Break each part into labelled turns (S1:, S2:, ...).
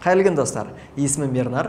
S1: Қайырлы күн, достар! Есімім Бернар,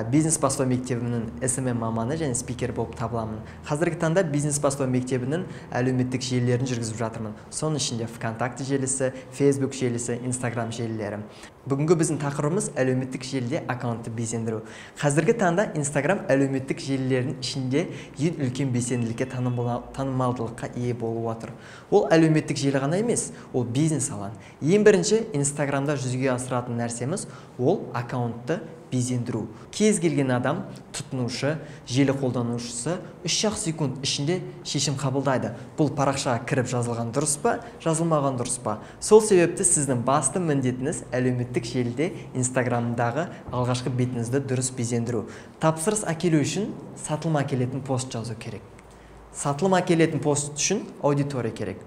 S1: бизнес бастау мектебінің SMM маманы және спикер болып табыламын. Қазіргі таңда бизнес бастау мектебінің әлеуметтік желілерін жүргізіп жатырмын. Соның ішінде ВКонтакте желісі, Facebook желісі, Instagram желілері. Бүгінгі біздің тақырыбымыз әлеуметтік желіде аккаунтты безендіру. Қазіргі таңда Instagram әлеуметтік желілердің ішінде ең үлкен белсенділікке, танымалдылыққа ие болып отыр. Ол әлеуметтік желі ғана емес, ол бизнес алаң. Ең бірінші Instagramда жүзеге асыратын нәрсеміз ол аккаунтты безендіру. Кез келген адам, тұтынушы, желі қолданушысы 3-ақ секунд ішінде шешім қабылдайды. Бұл парақшаға кіріп жазылған дұрыс па, жазылмаған дұрыс па? Сол себепті сіздің басты міндетіңіз әлеуметтік желіде Инстаграмдағы алғашқы бетіңізді дұрыс безендіру. Тапсырыс әкелу үшін сатылым әкелетін пост жазу керек. Сатылым әкелетін пост үшін аудитория керек.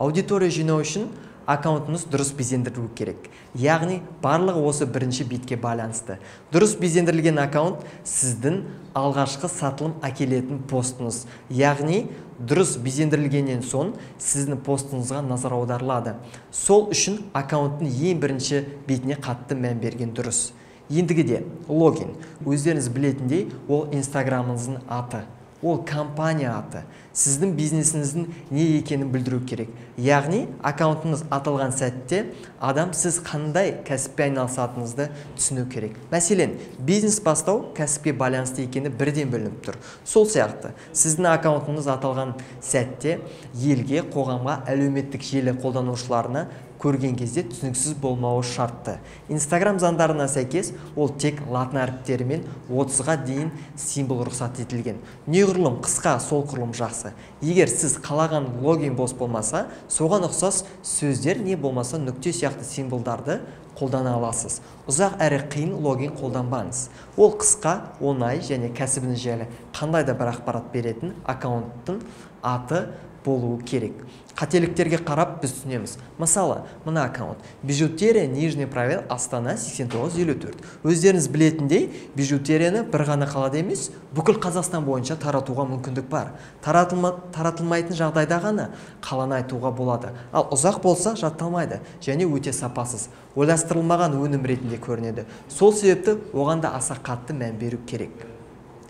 S1: Аудитория жинау үшін аккаунтыңыз дұрыс безендірілу керек. Яғни барлығы осы бірінші бетке байланысты. Дұрыс безендірілген аккаунт сіздің алғашқы сатылым әкелетін постыңыз. Яғни дұрыс безендірілгеннен соң сіздің постыңызға назар аударылады. Сол үшін аккаунттың ең бірінші бетіне қатты мән берген дұрыс. Ендігіде логин. Өздеріңіз білетіндей, ол Инстаграмыңыздың аты. Ол компания аты. Сіздің бизнесіңіздің не екенін білдіру керек. Яғни аккаунтыңыз аталған сәтте адам сіз қандай кәсіппен айналысатыныңызды түсіну керек. Мәселен, бизнес бастау кәсіпке байланысты екені бірден білініп тұр. Сол сияқты сіздің аккаунтыңыз аталған сәтте елге, қоғамға, әлеуметтік желі қолданушыларына көрген кезде түсініксіз болмауы шартты. Инстаграм заңдарына сәйкес ол тек латын әріптерімен 30-ға дейін символ рұқсат етілген. Неғұрлым қысқа, сол құрылым жақсы. Егер сіз қалаған логин бос болмаса, соған ұқсас сөздер не болмаса нүкте сияқты символдарды қолдана аласыз. Ұзақ әрі қиын логин қолданбаңыз. Ол қысқа, оңай және кәсібіңіз жайлы қандай да бір ақпарат беретін аккаунттың аты болуы керек. Қателіктерге қарап біз түсінеміз. Мысалы, мына аккаунт бижутерия нижний пробел Астана 8954. Өздеріңіз білетіндей, бижутерияны бір ғана қалада емес, бүкіл Қазақстан бойынша таратуға мүмкіндік бар. Таратылмайтын жағдайда ғана қаланы айтуға болады. Ал ұзақ болса жатталмайды және өте сапасыз, ойластырылмаған өнім ретінде көрінеді. Сол себепті оған да аса қатты мән беру керек.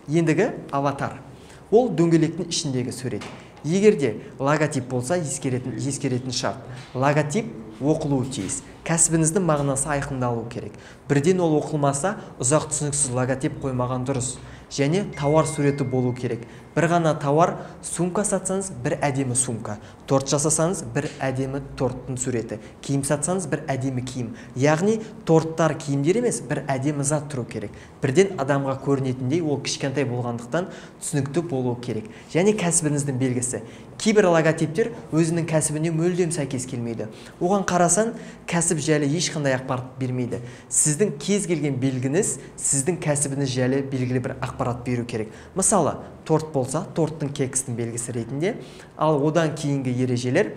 S1: Ендігі аватар. Ол дөңгелектің ішіндегі сурет. Егер де логотип болса, ескеретін шарт. Логотип оқылуы тиіс. Кәсібіңіздің мағынасы айқындалуы керек. Бірден ол оқылмаса, ұзақ түсініксіз логотип қоймаған дұрыс. Және тауар суреті болу керек. Бір ғана тауар, сумка сатсаңыз, бір әдемі сумка. Торт жасасаңыз, бір әдемі торттың суреті. Киім сатсаңыз, бір әдемі киім. Яғни торттар киімдер емес, бір әдемі зат тұру керек. Бірден адамға көрінетіндей ол кішкентай болғандықтан түсінікті болу керек. Және кәсібіңіздің белгісі. Кейбір логотиптер өзінің кәсібіне мүлдем сәйкес келмейді. Оған қарасан, кәсіп жайлы ешқандай ақпарат бермейді. Сіздің кез келген белгіңіз сіздің кәсібіңіз жайлы белгілі бір ақпарат беру керек. Мысалы, торт болса, торттың, кекстің белгісі ретінде, ал одан кейінгі ережелер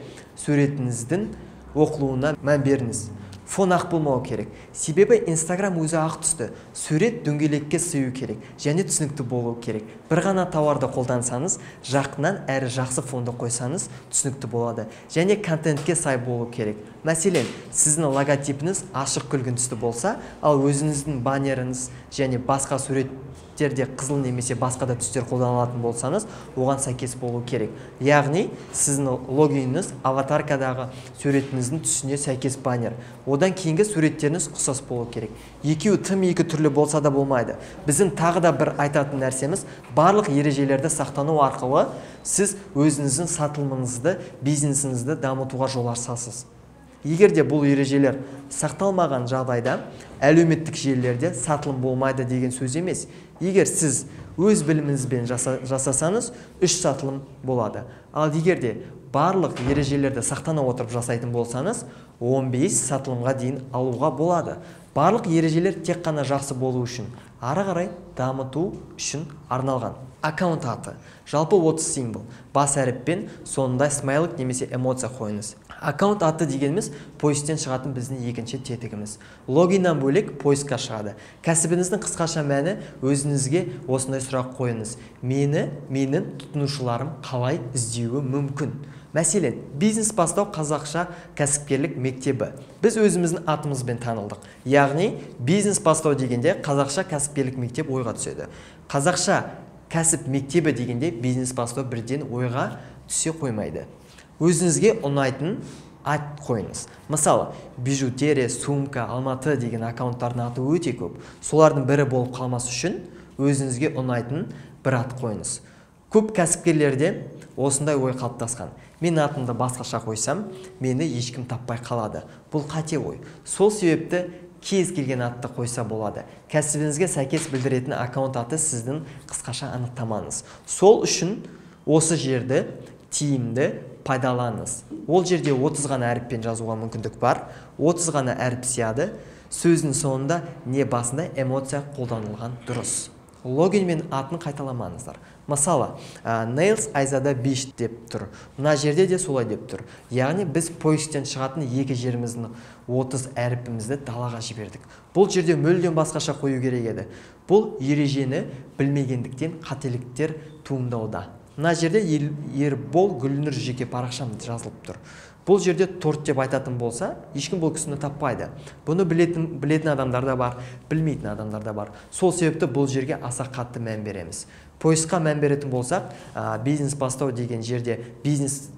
S1: суретіңіздің оқылуына мән беріңіз. Фон ақ болмау керек. Себебі Инстаграм өзі ақ түсті. Сурет дөңгелекке сыю керек және түсінікті болу керек. Бір ғана тауарды қолдансаңыз, жақыннан әрі жақсы фонды қойсаңыз, түсінікті болады. Және контентке сай болу керек. Мәселен, сіздің логотипіңіз ашық күлгін түсті болса, ал өзіңіздің баннеріңіз және басқа суреттерде қызыл немесе басқа да түстер қолданылатын болсаңыз, оған сәйкес болу керек. Яғни, сіздің логиніңіз аватаркадағы суретіңіздің түсіне сәйкес баннер. Одан кейінгі суреттеріңіз ұқсас болу керек. Екеуі тым екі түрлі болса да болмайды. Біздің тағы да бір айтатын нәрсеміз, барлық ережелерді сақтану арқылы сіз өзіңіздің сатылымыңызды, бизнесіңізді дамытуға жол ашасыз. Егер де бұл ережелер сақталмаған жағдайда әлеуметтік желілерде сатылым болмайды деген сөз емес. Егер сіз өз біліміңізбен жасасаңыз, 3 сатылым болады. Ал егер де барлық ережелерді сақтана отырып жасайтын болсаңыз, 15 сатылымға дейін алуға болады. Барлық ережелер тек қана жақсы болу үшін, ары қарай дамыту үшін арналған. Аккаунт аты. Жалпы 30 символ. Бас әріппен соңында смайлик немесе эмоция қойыңыз. Аккаунт аты дегеніміз поисктен шығатын біздің екінші тетігіміз. Логиннан бөлек поискқа шығады. Кәсібіңіздің қысқаша мәні, өзіңізге осындай сұрақ қойыңыз. Мені, менің тұтынушыларым қалай іздеуі мүмкін? Мәселен, бизнес бастау қазақша кәсіпкерлік мектебі. Біз өзіміздің атымызбен танылдық. Яғни, бизнес бастау дегенде қазақша кәсіпкерлік мектеп ойға түседі. Қазақша кәсіп мектебі дегенде бизнес бастау бірден ойға түсе қоймайды. Өзіңізге ұнайтын ат қойыңыз. Мысалы, бижутерия, сумка, Алматы деген аккаунттардың аты өте көп. Солардың бірі болып қалмас үшін өзіңізге ұнайтын бір ат қойыңыз. Көп кәсіпкерлерде осындай ой қалыптасқан. Мен атымды басқаша қойсам, мені ешкім таппай қалады. Бұл қате ой. Сол себепті кез келген атты қойса болады. Кәсібіңізге сәйкес білдіретін аккаунт аты сіздің қысқаша анықтамаңыз. Сол үшін осы жерді тиімді пайдаланыңыз. Ол жерде 30 ғана әріппен жазуға мүмкіндік бар. 30 ғана әріп сияды. Сөздің соңында не басында эмоция қолданылған дұрыс. Логин мен атын қайталамаңыздар. Мысалы, Nails Айзада Биш деп тұр. Мына жерде де солай деп тұр. Яғни біз поисктен шығатын екі жеріміздің 30 әріпімізді далаға жібердік. Бұл жерде мүлдем басқаша қою керек еді. Бұл ережені білмегендіктен қателіктер туындауда. Мына жерде Ербол Гүлнұр жеке парақшам жазылып тұр. Бұл жерде торт деп айтатын болса, ешкім бұл кісіні таппайды. Бұны білетін адамдар да бар, білмейтін адамдар да бар. Сол себепті бұл жерге аса қатты мән береміз. Поискқа мән беретін болсақ, бизнес бастау деген жерде бизнес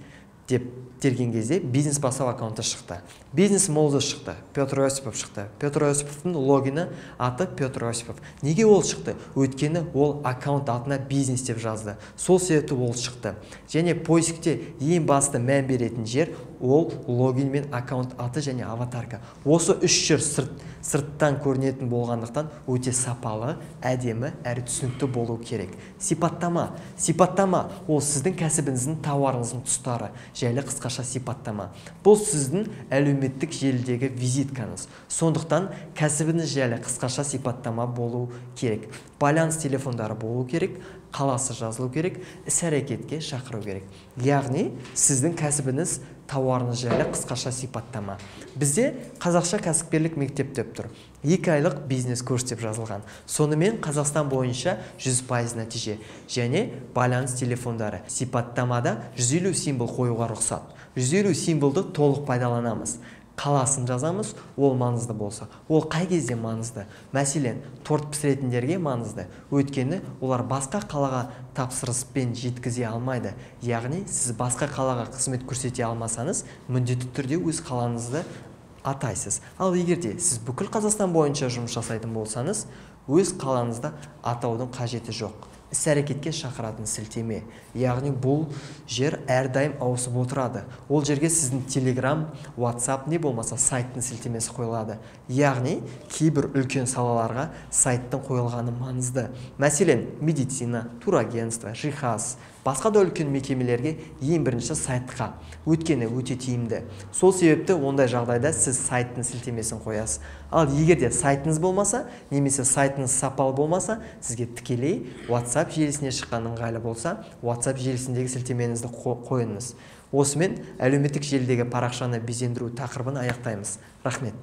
S1: деп терген кезде бизнес бастау аккаунты шықты. Бизнес молды шықты, Петр Осипов шықты. Петр Осиповтың логині аты Петр Осипов. Неге ол шықты? Өйткені ол аккаунт атына бизнес деп жазды. Сол себепті ол шықты. Және поискте ең басты мән беретін жер ол логин мен аккаунт аты және аватарка. Осы үш жер сырттан көрінетін болғандықтан өте сапалы, әдемі, әрі түсінікті болу керек. Сипаттама. Сипаттама ол сіздің кәсібіңіздің, тауарыңыздың тұстары. Жайлы қысқаша сипаттама. Бұл сіздің әлеуметтік желідегі визиткаңыз. Сондықтан кәсібіңіз жайлы қысқаша сипаттама болу керек. Байланыс телефондары болу керек, қаласы жазылу керек, іс-әрекетке шақыру керек. Яғни сіздің кәсібіңіз, тауарыңыз жайлы қысқаша сипаттама. Бізде қазақша кәсіпкерлік мектеп деп тұр. 2 айлық бизнес курс деп жазылған. Сонымен Қазақстан бойынша 100% нәтиже және байланыс телефондары. Сипаттамада 150 символ қоюға рұқсат. 150 символды толық пайдаланамыз. Қаласын жазамыз, ол маңызды болса. Ол қай кезде маңызды? Мәселен, торт пісіретіндерге маңызды. Өйткені олар басқа қалаға тапсырыспен жеткізе алмайды. Яғни, сіз басқа қалаға қызмет көрсете алмасаңыз, міндетті түрде өз қалаңызды атайсыз. Ал егер де сіз бүкіл Қазақстан бойынша жұмыс жасайтын болсаңыз, өз қалаңызды атаудың қажеті жоқ. Іс-әрекетке шақыратын сілтеме. Яғни бұл жер әрдайым ауысып отырады. Ол жерге сіздің Telegram, WhatsApp не болмаса сайттың сілтемесі қойылады. Яғни кейбір үлкен салаларға сайттың қойылғаны маңызды. Мәселен, медицина, турагентство, жиһаз, басқа да үлкен мекемелерге ең бірінші сайтқа. Өйткені өте тиімді. Сол себепті ондай жағдайда сіз сайттың сілтемесін қоясыз. Ал егер де сайтыңыз болмаса, немесе сайтыңыз сапалы болмаса, сізге тікелей WhatsApp желісіне шыққан ыңғайлы болса, WhatsApp желісіндегі сілтемеңізді қойыңыз. Осымен әлеуметтік желідегі парақшаны безендіру тақырыбын аяқтаймыз. Рахмет.